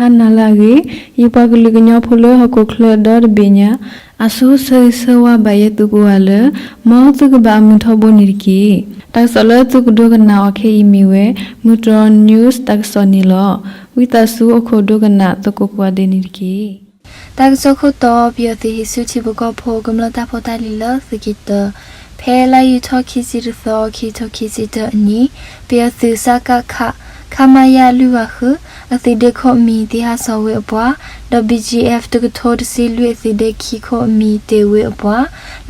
တၢ်နာ်လၢအဂ့ၤ, ယပှၤကလုာ်ကညီဖိလၢဟီၣ်ခိၣ်ချၢဒီတဘ့ၣ်ညါ, အဆိဆၢဂ့ၤဆၢဝါဘၣ်ယဲသုကိးဂၤလၢ မ်သုကဘၣ်အမုာ်ထီဘိန့ၣ်တက့ၢ်. တၢ်ကစီၣ်လၢသုကဒိကနၣ်အီၤခဲအံၤမ့ၢ်ဝဲ မုၢ်တြီၢ် news တၢ်ကစီၣ်န့ၣ်လီၤ. ဝံသးစူၤအိၣ်ခိးဒိကနၣ်သကိးကိးဂၤဒဲးန့ၣ်တက့ၢ်. တၢ်ကစီၣ်ခိၣ်တီ, ပယီၤသုးဟံးဆူၣ်ထံဖိကီၢ်ဖိကမျၢၢ်တၢ်ဖိတၢ်လံၤလၢသုးက့တၢ, ဖဲလါယူၤထီၣ်ခံဆံတသီ ခံထိခံဆံတၢအနံၤ, ပယီၤသုး စကခ ခမရ လွံၢ်ဂၤဃု အသုးဒ့ခိၣ်အမံၤ သ့ၣ်ဟါစီၤဝ့အပှၤ, ဒီး ဘီၣ်ကၠံအ့ၣ်ဖ တကထိတဆံလွံၢ်အသုးဒ့ခံခိၣ်အမံၤ တ့ၢ်ဝ့အပှၤ,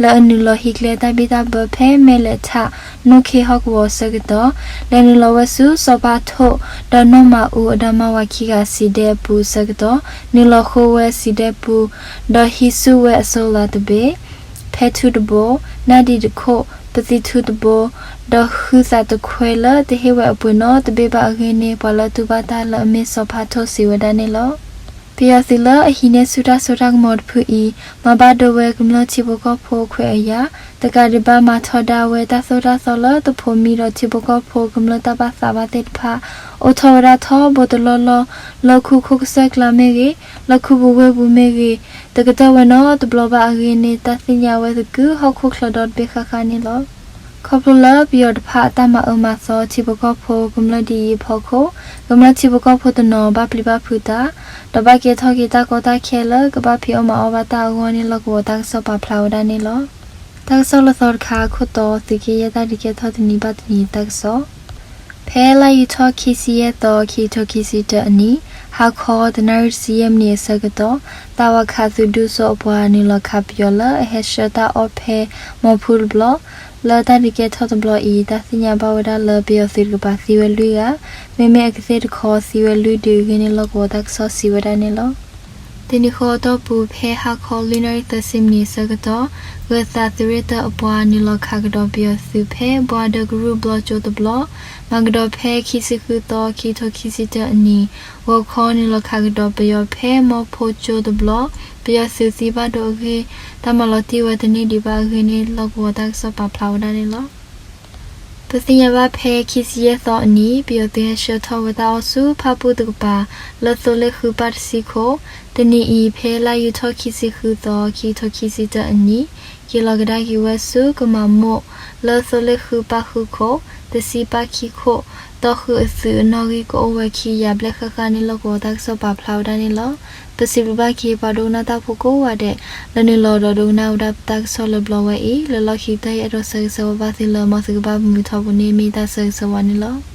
လၢအနုာ်လီၤဟံးကျဲတၢ်ဘံၣ်တၢ်ဘၢဖဲမဲၢ်လဲးထး နိၣ်ခ့ဟီၣ်ကဝီၤအဆၢကတီၢ်, လဲၤနုာ်လီၤဝဲဆူစီၤပၤထိၣ် ဒီးနီၢ်မၤအူအဒီးမါဝၤခံဂၤစံးဒဲအပူၤအဆၢကတီၢ်, နုာ်လီၤဃုဝဲစံးဒဲပူၤ, ဒီးဟံးဆူၣ်ဝဲအစိၤလးတဘ့ၣ်, ဖဲထူတဘိ, နၢ်ဒံၣ်တခိၣ်, ပသံထူတဘိ, ဒီးဃုသးတခွဲလၢတဟ့ၣ်ဝဲအပှ့ၤနီတဘ့ၣ်ဘၣ်အဂ့ၢ်န့ၣ် ပှၤလၢတူၢ်ဘၣ်တၢ်လၢအမ့ၢ်စီၤပၤထိၣ်စံးဝဲဒၣ်န့ၣ်လီၤ. ပယီၤသုးလၢအဟံးန့ၢ်ဆူၣ်တၢ်စိတၢ်ကမီၤတဖုအံၤ မၤဘၣ်ဒိဝဲကမျၢၢ်ထံဖိကီၢ်ဖိခွဲးအယာ်, တကးဒံးဘၣ်မၤထီဒါဝဲတၢ်သိၣ်တၢ်သီလၢတဖိးမံဒီးထံဖိကီၢ်ဖိကမျၢၢ်တၢ်ဘၣ်သးဘၣ်သ့ၣ်တဖၣ်, အိၣ်ထီၣ်ဝဲဒၣ်ထီဘိတလီၢ်လီၢ်, လၢခိခိၣ်ကစၢၢ်ကျါမ့ၢ်ဂ့ၤ, လၢခိပူၤဝ့ၢ်ပူၤမ့ၢ်ဂ့ၤ, တကတၢၢ်ဝဲနီတဘျီဘၣ်အဂ့ၢ်န့ၣ် တၢ်သ့ၣ်ညါဝဲသကုၤဟီၣ်ခိၣ်ချၢဒီတဘ့ၣ်ဃၣ်ဃၣ်န့ၣ်လီၤ. ခီဖျိလၢပယီၤတဖၣ်အတၢ်မၤအၢမၤသီထံဖိကီၢ်ဖိကမျၢၢ်ဒ်အံၤအဖီခိၣ်, ကမျၢၢ်ထံဖိကီၢ်ဖိတနီၤဘၣ်ပျံၤဘၣ်ဖုးတၢ်, ဒီးဘၣ်ကဲထီၣ်က့ၤတၢ်ကီတၢ်ခဲလၢကဘၣ်ဖံးအီၣ်မၤအီၣ်ဘၣ်တၢ်အဂီၢ်န့ၣ် လီၢ်ကဝီၤတၢ်ကစီၣ်ပာ်ဖျါဝဲဒၣ်န့ၣ်လီၤ. တၢ်ကစီၣ်လၢသီတခါအခိၣ်တီ, သုးက့ယဲၢ်တၢ်ဒုးကဲထီၣ်တနံၤဘၣ်တနံၤတၢ်ကစီၣ် ဖဲလါယူၤထီၣ်ခံဆံယဲၢ်သီ ခံထိခံဆံတၢအနံၤ, ဟါခီတနၣ်ရံၣ်တဆံယဲၢ်မံးနံးအဆၢကတီၢ်, သးဝးခးသုးဒူစိအပှၤ နုာ်လီၤခးပယီၤလၢအဟဲဆှၢတၢ်အီၣ်ဖဲမီၤဖူတဘျီ, လၢတၢ်ဒုးကဲထီၣ်တဘျီအံၤ တၢ်သ့ၣ်ညါဘၣ်ဝဲဒၣ်လၢပယီၤသုးတကပၤသံဝဲလွံၢ်ဂၤ, မ့မ့ၢ်အကသ့ၣ်တခီသံဝဲလွံၢ်ဒုအဂ့ၢ်န့ၣ် လီၢ်ကဝီၤတၢ်ကစီၣ်စံးဝဲဒၣ်န့ၣ်လီၤ. တနံၤဃီအတီၢ်ပူၤ ဖဲဟါခီလွံၢ်နၣ်ရံၣ်သၢဆံမံးနံးအဆၢကတီၢ်, ဂၢၤသးသုးရ့ၣ်တၢအပှၤ နုာ်လီၤခးကဒီးပယီၤသုးဖဲ ဘှါဒၢကရူၢ်ဘျီကၠိတဘျီ, မၤကဒီးဖဲခံဆံဃုသီ ခံထိခံဆံတၢအနံၤ, ဂီၤခီနုာ်လီၤခးကဒီးပယီၤဖဲမီၤဖူကၠိတဘျီ, ပယီၤသုးသံဘၣ်ဒိအဂ့ၢ် တၢ်မၤလီၤတံၢ်ဝဲတန့ၢ်ဒံးဘၣ်အဂ့ၢ်န့ၣ် လီၢ်ကဝီၤတၢ်ကစီၣ်ပာ်ဖျါဝဲဒၣ်န့ၣ်လီၤ. ပသ့ၣ်ညါဘၣ်ဖဲခံဆံယဲၢ်သီအနံၤ, ပယီၤသုးဟဲဆှၢထီၣ်ဝဲတၢ်အီၣ်ဆူဖၣ်ပူၣ်တကပၤ လၢသိလ့ၣ်ဃုပၢ်တဆံခိၣ်, တနံၤအံၤ ဖဲလါယူၤထီၣ်ခံဆံဃုသီ ခံထိခံဆံတၢအနံၤ, က့ၤလီၤကဒါက့ၤဝဲဆူကမၤမိၣ် လၢသိလ့ၣ်ဃုပၢ်ဃုခိၣ်, တဆံပၢ်ခံခိၣ်, တီၢ်ဃုာ်အသုးအနီၣ်ဂံၢ်ကအိၣ်ဝဲခံကယၤဘျဲၣ်ဃၣ်ဃၣ်န့ၣ် လီၢ်ကဝီၤတၢ်ကစီၣ်ပာ်ဖျါဝဲဒၣ်န့ၣ်လီၤ. ပစံးဘျုးဘၣ်က့ၤပှၤဒိကနၣ်တၢ်ဖိကိးဂၤဒဲး လၢနုာ်လီၤဒီးဒိကနၣ်ဝဲဒၣ်ပတၢ်ကစီၣ်လၢဘျီဝဲအံၤ, လၢလီၢ်ခံကတၢၢ်အံၤ အဲၣ်ဒိးဆၢဂ့ၤဆၢဝါဘၣ်သုလၢ မ်သုကဘၣ်မုာ်ထီဘိန့ၣ် မ့ၢ်တၢ်ဆၢဂ့ၤဆၢဝါန့ၣ်လီၤ.